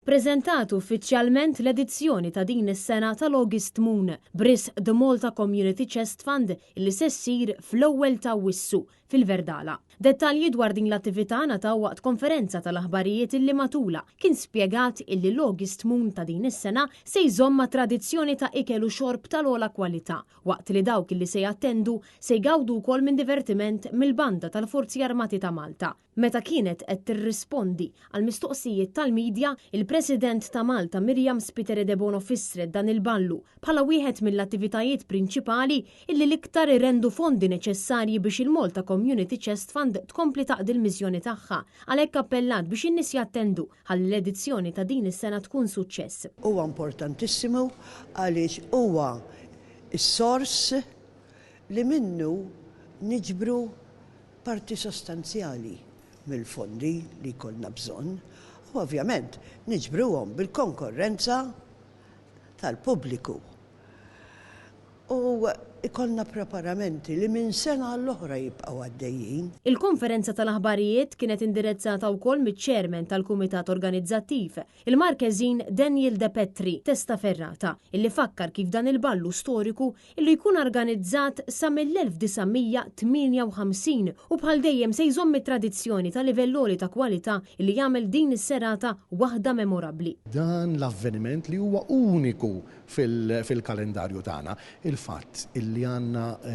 Preżentat uffiċjalment l-edizzjoni ta' din is-sena tal-August Moon b'risq The Malta Community Chest Fund illi se ssir fl-ewwel t'Awwissu fil-Verdala. Dettalji dwar din l-attività ngħataw waqt konferenza tal-aħbarijiet illi matulha kien spjegat illi l-August Moon ta' din is-sena se jżomm mat-tradizzjoni ta' ikel u xorb tal-ogħla kwalità waqt li dawk illi se jattendu se jgawdu wkoll minn divertiment mill-Banda tal-Forzi Armati ta' Malta. Meta kienet qed tirrispondi għal mistoqsijiet tal-midja, il-President ta' Malta Myriam Spiteri Debono fissret dan il-ballu bħala wieħed mill-attivitajiet prinċipali illi l-iktar irendu fondi neċessarji biex il-Malta Community Chest Fund tkompli taqdi l-missjoni tagħha. Għalhekk appellat biex in-nies jattendu ħalli l-edizzjoni ta' din is-sena tkun suċċess. Huwa importantissimu għaliex huwa s-sors li minnu niġbru parti sostanzjali mill-fondi li jkollna bżonn u ovvjament niġbruhom bil-konkorrenza tal-pubbliku. U jkollna preparamenti li minn sena għall-oħra jibqgħu għaddejjin. Il-konferenza tal-aħbarijiet kienet indirizzata wkoll miċ-Chairman tal-Kumitat Organizzattiv, il-Markeżin Daniel De Petri Testaferrata, illi fakkar kif dan il-ballu storiku illu jkun arganizzat sa mill-1958 u bħal dejjem se jżomm it-tradizzjoni ta' livell għoli ta' kwalità illi jagħmel din is-serata waħda memorabbli. Dan l-avveniment li huwa uniku fil-kalendarju tagħna, il-fatt illi għandna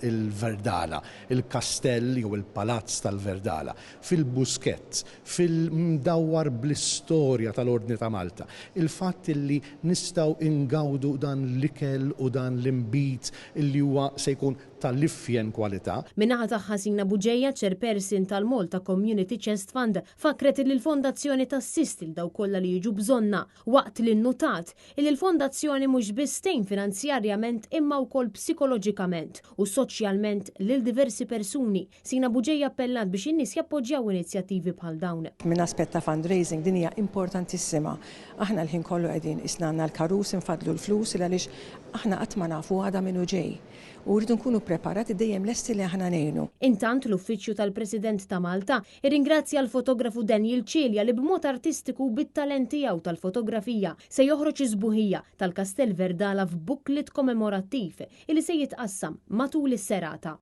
il-Verdala, il-kastell jew il-palazz tal-Verdala, fil-Buskett, fil-mdawwar bl-istorja tal-Ordni ta' Malta, il-fatt illi nistgħu ingawdu dan l-ikel u dan l-inbid illi huwa se jkun tal-ifjen kwalità. Min-naħa tagħha Sina Bugeja, Chairperson tal-Malta Community Chest Fund, fakkret illi l-fondazzjoni tassisti 'l dawk kollha li jiġu bżonnha waqt li nnutat illi l-fondazzjoni mhux biss tgħin finanzjarjament imma wkoll psikoloġikament u soċjalment lil diversi persuni Sina Bugeja appellat biex in-nies jappoġġjaw inizjattivi bħal dawn. Minn aspett ta' fundraising din hija importantissima. Aħna l-ħin kollu qegħdin qisna għandna l-karus infaddlu l-flus il għaliex aħna qatt ma nafu għada min hu ġej. U rridu nkunu preparati dejjem lesti li aħna ngħinu. Intant l-Uffiċċju tal-President ta' Malta irringrazzja l-fotografu Daniel Cilia li b'mod artistiku u bit-talent tiegħu tal-fotografija se joħroġ is-sbuħija tal-Kastell Verdala f'booklet kommemorattiv illi se jitqassam matul is-serata.